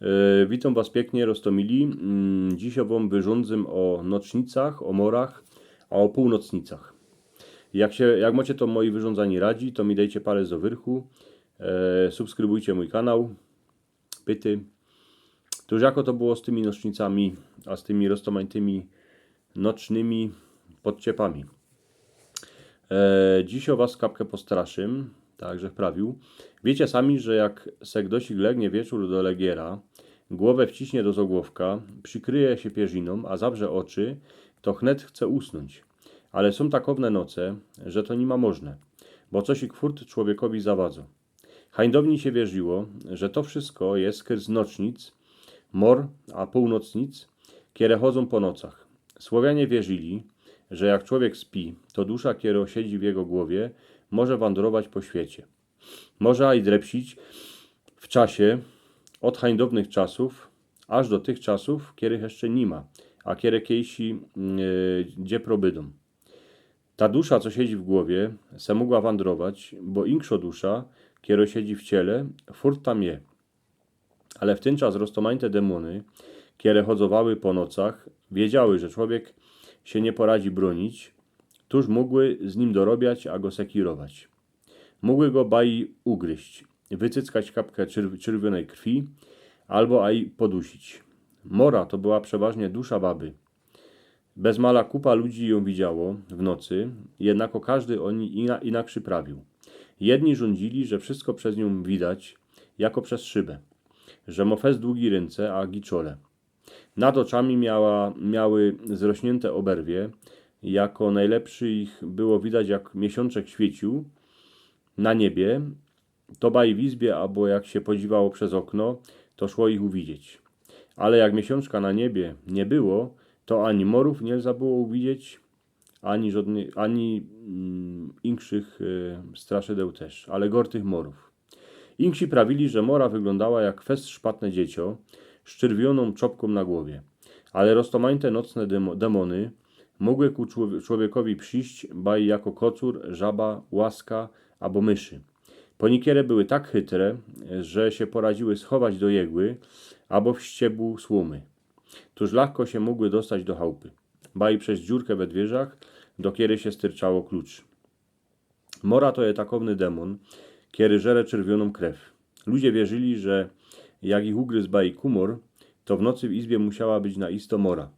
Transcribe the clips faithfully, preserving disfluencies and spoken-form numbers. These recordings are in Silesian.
E, witōm was piyknie, roztōmili. Mm, dzisiej wōm wyrządzym ô nocznicach, ô morach, a ô pōłnocnicach. Jak sie, jak mocie to moje wyrządzanie radzi, to mi dejcie palec do wyrchu. E, subskrybujcie mōj kanał. Pyty. Tōż jako to było z tymi nocznicami, a z tymi roztōmańtymi nocznymi podciepami? E, dzisiej was kapkã postraszym, tak żech prawiōł. Wiycie sami, że jak se gdoś legnie wieczōr do legiera, głowã wciśnie do zogłowka, przikryje sie pierzinōm, a zaprze ôczy, to hnet chce usnōńć. Ale sōm takowne noce, że to niyma możne, bo coś i furt człowiekowi zawadzo. Hańdowni sie wierziło, że to wszysko je skrz nocznic, mor, a pōłnocnic, kere chodzōm po nocach. Słowianie wierzili, że jak człowiek spi, to dusza, kero siedzi w jego głowie, może wandrować po świecie. Może aj drepsić w czasie ôd hańdownych czasōw, aż do tych czasōw, kerych jeszcze niyma, a kere kejsi, mm, e, gdzie probydōm. Ta dusza, co siedzi w głowie, se mogła wandrować, bo inkszo dusza, kero siedzi w ciele, furt tam je. Ale w tyn czas roztōmańte demōny, kere chodzowały po nocach, wiedziały, że człowiek sie niy poradzi brōnić, tōż mogły z nim dorobiać, a go sekirować. Mogły go baj ugryźć, wycyckać kapkã czerw-, czerwionej krwi, albo aj podusić. Mora to była przeważnie dusza baby. Bez mala kupa ludzi jōm widziało w nocy, jednako kajdy ô ni ina-, inakrzi prawiōł. Jedni rzuńdzili, że wszysko bez niōm widać, jako bez szybã, że mo fest długi rynce, a giczole. Nad ôczami miała, miały zrośniynte ôberwie, jako nojlepszy ich było widać, jak miesiōnczek świyciōł na niebie, to baj w izbie, abo jak sie podziwało bez ôkno, to szło ich uwidzieć. Ale jak miesiōnczka na niebie niy było, to ani morōw niy lza było uwidzieć, ani żodny-, ani, mm, inkszych, e, straszydeł tyż, ale gortych morōw. Inksi prawili, że mora wyglōndała jak fest szpatne dzieciã z czerwionōm czopkōm na głowie. Ale roztōmańte nocne demo-, demōny mogły ku człowie-, człowiekowi prziś baj jako kocur, żaba, łaska abo myszy. Pōnikere były tak chytre, że sie poradziły schować do jegły abo w ściebło słōmy. Tōż lachko sie mogły dostać do chałpy, baj bez dziurkã we dwiyrzach, do kere sie styrczało klucz. Mora to je takowny demōn, kery żere czerwionōm krew. Ludzie wierzyli, że jak ich ugryz baj kumor, to w nocy w izbie musiała być na isto mora.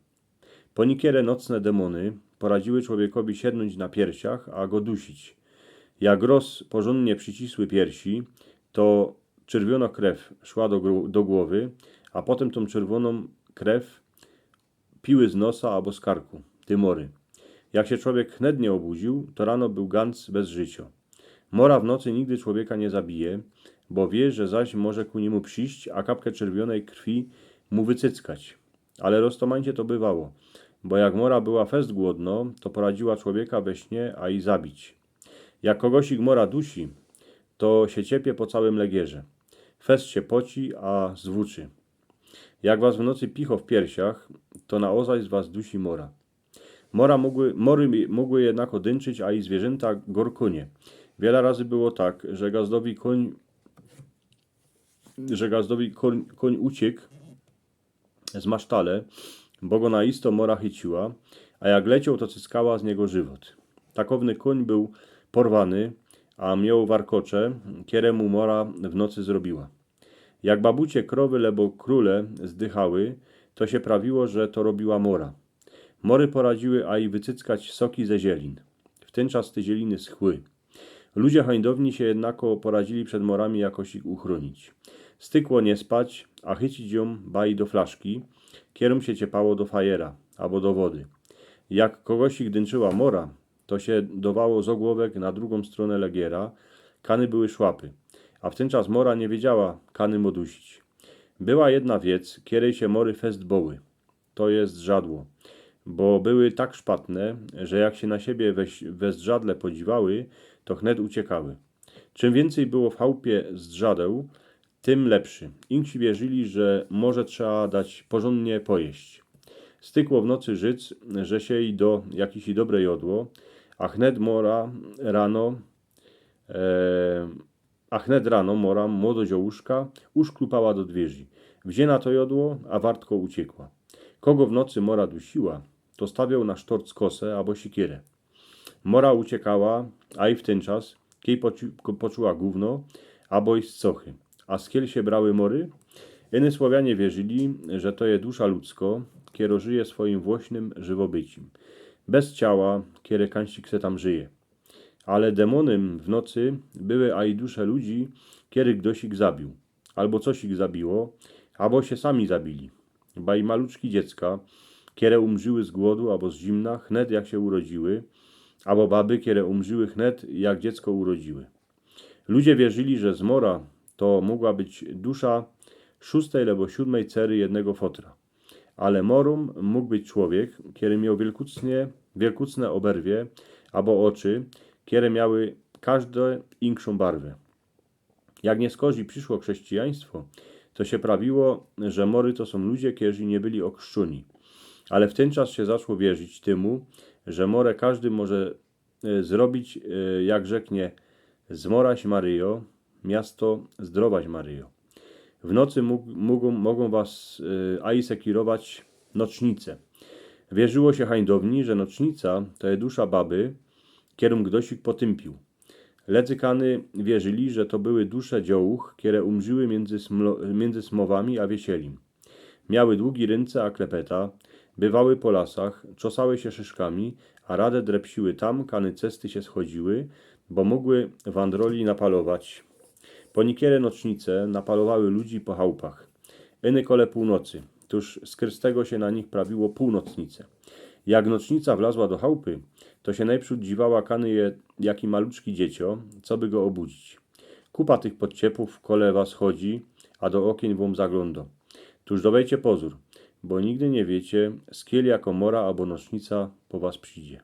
Pōnikere nocne demōny poradziły człowiekowi siednōńć na piersiach, a go dusić. Jak roz porzōndnie przicisły piersi, to czerwiono krew szła do gru-, do głowy, a potym tōm czerwionōm krew piły z nosa abo z karku tyj mory. Jak sie człowiek hnet niy ôbudziōł, to rano bōł ganc bez życiŏ. Mora w nocy nigdy człowieka niy zabije, bo wiy, że zaś może ku niymu prziś, a kapkã czerwionej krwi mu wycyckać. Ale roztōmańcie to bywało, bo jak mora była fest głodno, to poradziła człowieka we śnie aj zabić. Jak kogosik mora dusi, to sie ciepie po całym legierze. Fest sie poci, a zwōczy. Jak was w nocy picho w piersiach, to na ôzaś was dusi mora. Mora mogły, mory mi-, mogły jednako dynczyć, a i zwierzynta gorkonie. Wiela razy było tak, że gazdowi kōń, że gazdowi kōń, kōń uciek z masztale, bo go na isto mora chyciła, a jak lecioł, to cyckała z niego żywot. Takowny kōń bōł porwany, a mioł warkocze, kere mu mora w nocy zrobiła. Jak babucie krowy lebo krōle zdychały, to sie prawiło, że to robiła mora. Mory poradziły aj wycyckać soki ze zielin. W tyn czas te zieliny schły. Ludzie hańdowni sie jednako poradzili przed morami jakoś ich uchrōnić. Stykło niy spać, a chycić jōm baj do flaszki, kerōm sie ciepało do fajera abo do wody. Jak kogosik dynczyła mora, to sie dowało zogłowek na drugōm strōnã legiera, kany były szłapy. A w tyn czas mora niy wiedziała, kany mo dusić. Była jedna wiec, kerej sie mory fest boły. To je zdrzadło. Bo były tak szpatne, że jak sie na siebie we, we zdrzadle podziwały, to hnet uciekały. Czym wiyncyj było w chałpie zdrzadeł, tym lepszy. Inksi wierzyli, że morze trzeba dać porzōndnie pojeść. Stykło w nocy życ, że sie idzie do jakiś dobry jodło, a hnet mora rano, e, a hnet rano mora młodo ziołuszka uszklupała do dwiyrzi. Wziã na to jodło, a wartko uciekła. Kogo w nocy mora dusiła, to stawiōł na sztorc kosã abo siekierã. Mora uciekała, a i w tyn czas, kiej poczu- poczuła gówno, abo i scochy. A skyl sie brały mory? Iny Słowianie wierzyli, że to je dusza ludzko, kiero żyje swojim włośnym żywobycim. Bez ciała, kiere kańsik se tam żyje. Ale demōnym w nocy były a i dusze ludzi, kiero gdoś ich zabił, abo coś ich zabiło, abo sie sami zabili. Ba i maluczki dziecka, kiere umrziły z głodu abo z zimna, hnet jak sie urodziły, abo baby, kiere umrziły hnet jak dziecko urodziły. Ludzie wierzyli, że zmora to mogła być dusza szōstej abo siōdmej cery jednego fotra. Ale morōm mógł być człowiek, kiero mioł wielkucnie, wielkucne oberwie, abo oczy, kiero miały każde inkszōm barwã. Jak niy skozi prziszło chrześcijaństwo, to sie prawiło, że mory to sōm ludzie, kiero niy byli okrzczōni. Ale w tyn czas sie zaczło wierzić tymu, że morã każdy może e, zrobić, e, jak rzeknie: „Zmoraś Maryjo, miasto zdrowaś Maryjo”. W nocy móg- mogōm, mogōm was e, a i sekirować nocznice. Wierzyło sie hańdowni, że nocznica to je dusza baby, kierōm gdoś ich potympił. Lëdzy kany wierzyli, że to były dusze dziołch, kiero umrziły miyndzy, smlo- miyndzy smowami a wiesielim. Miały dugi rynce a klepeta, bywały po lasach, czosały sie szyszkami, a rade drepsiły tam, kany cesty sie schodziły, bo mogły wandroli napalować. Po niykere nocznice napalowały ludzi po chałpach. Iny kole pōłnocy, tōż skyrz tego sie na nich prawiło pōłnocnice. Jak nocznica wlazła do chałpy, to sie nojprzōd dziwała, kany je jaki maluczki dzieciō, coby go ôbudzić. Kupa tych podciepōw kole was chodzi, a do ôkiyn wōm zaglōndo. Tōż dowejcie pozōr, bo nigdy niy wiycie, skyl jako mora abo nocznica po was przidzie.